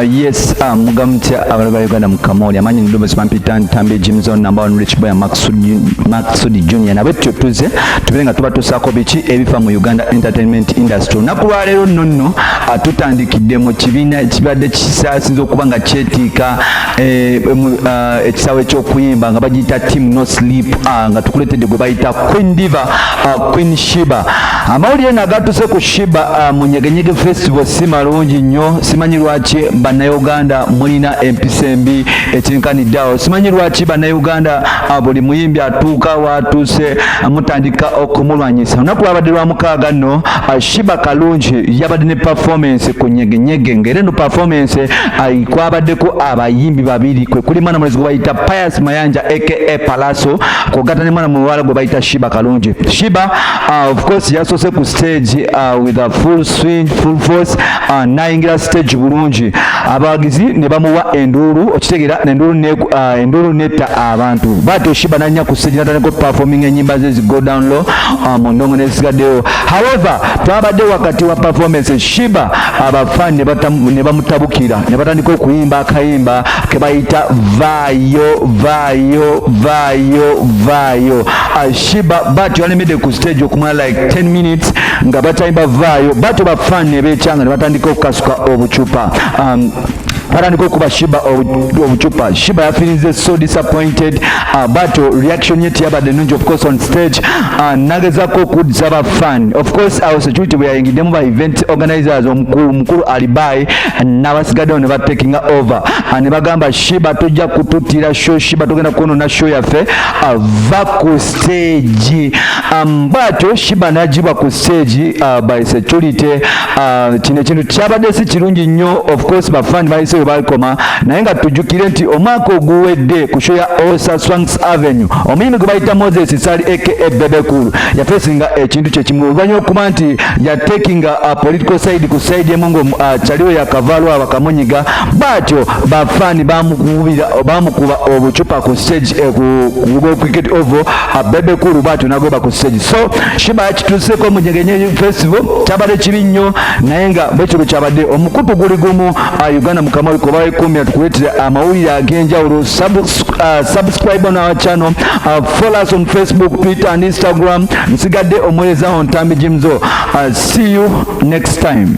Yes, mugamutya abala ba Uganda mu Kamoli amanyi ndobozi bampita Ntambi Jimson, number one rich boy Maksudi Junior. Nabwe tutyo tuze tubere nga tubatuusaako biki ebifa mu Uganda entertainment industry. Olunaku lwaleero nno, tutandikidde mu kibiina ekibadde kisasinza okuba nga kyetiika ekisaawe ky'okuyimba nga bagiyita Team No Sleep, nga tukuleetedde gwe bayita Queen Diva, Queen Sheebah. Amawulire nagatuuse ku Sheebah mu Nyegenyege Festival si malungi nnyo. Simanyi lwaki Bannayuganda mulina empisa embi ekyenkanidde awo. Simanyi lwaki Bannayuganda buli muyimbi atuuka waatuuse mutandika okumulwanyisa. Olunaku lwabadde lwa mukaaga nno, Sheebah Kalungi yabadde ne performance ku Nyegenyege, ng'era eno performance kwabaddeko abayimbi babiri, kwe kuli mwana mulezi gwe bayita Pius Mayanja aka Palaso, kwogatta ne mwana muwala gwe bayita Sheebah Kalungi. Sheebah of course yasoose ku stage with a full swing, full force, nayingira stage bulungi, abawagizi ne bamuwa enduulu. Okitegeera, enduulu netta abantu. Batyo Sheebah nanya ku stage natandika performing enyimba ze zi Go Down Low, mu ndongo nezisigaddeyo. However, twabadde wakati wa performance, Sheebah abafaani ne bamutabukira ne batandika okuyimba akayimba ke bayita "Vaayo, Vaayo, Vaayo, Vaayo". Sheebah batyo yalemedde ku stage okumala like 10 minutes nga bakyayimba "Vaayo". Batyo bafaani ne beekyanga ne batandika okukasuka obucupa, batandika okuba Sheebah obucupa. Sheebah yafirinze so disappointed, but reaction ye teyabadde nungi. Of course on stage nagezaako okuddisa ba fan. Of course awo security bwe yayingiddemu, ba event organizers, omukulu Alibai n'abasigaddewo ne batakinga over, ne bagamba, "Sheebah, tujja kututtira show. Sheebah, tugenda kwonona show yaffe, va ku stage." Bwatyo Sheebah n'agibwa ku stage by security. Kino ekintu kyabadde si kirungi nnyo. Of course bafaani bayise we bakoma, naye nga tujjukire nti omwaka oguwedde ku show ya Osa Swanks Avenue, omuyimbi gwe bayita Moses Sali aka Bebe Cool yafesinga ekintu kyekimu, oluvannyuma okuba nti yatekinga political side ku side emu nga kyaliwe yakavaalwa bakamunyiga. Bwatyo bafaani bamukuba obucupa ku stage, ku Cricket Oval. Bebe Cool bwatyo nagoba ku stage. So Sheebah yakituuseko mu Nyegenye Festival, kyabadde kibi nnyo, naye nga bwekyo bwe kyabadde. Omukutu guli gumu, Uganda Mukamali, kuba wekumira tukuleetera amawulire ag'enjawulo. Subscribe on our channel, follow us on Facebook, Twitter and Instagram. Nsigadde omuweereza wo Ntambi Jimzo. See you next time.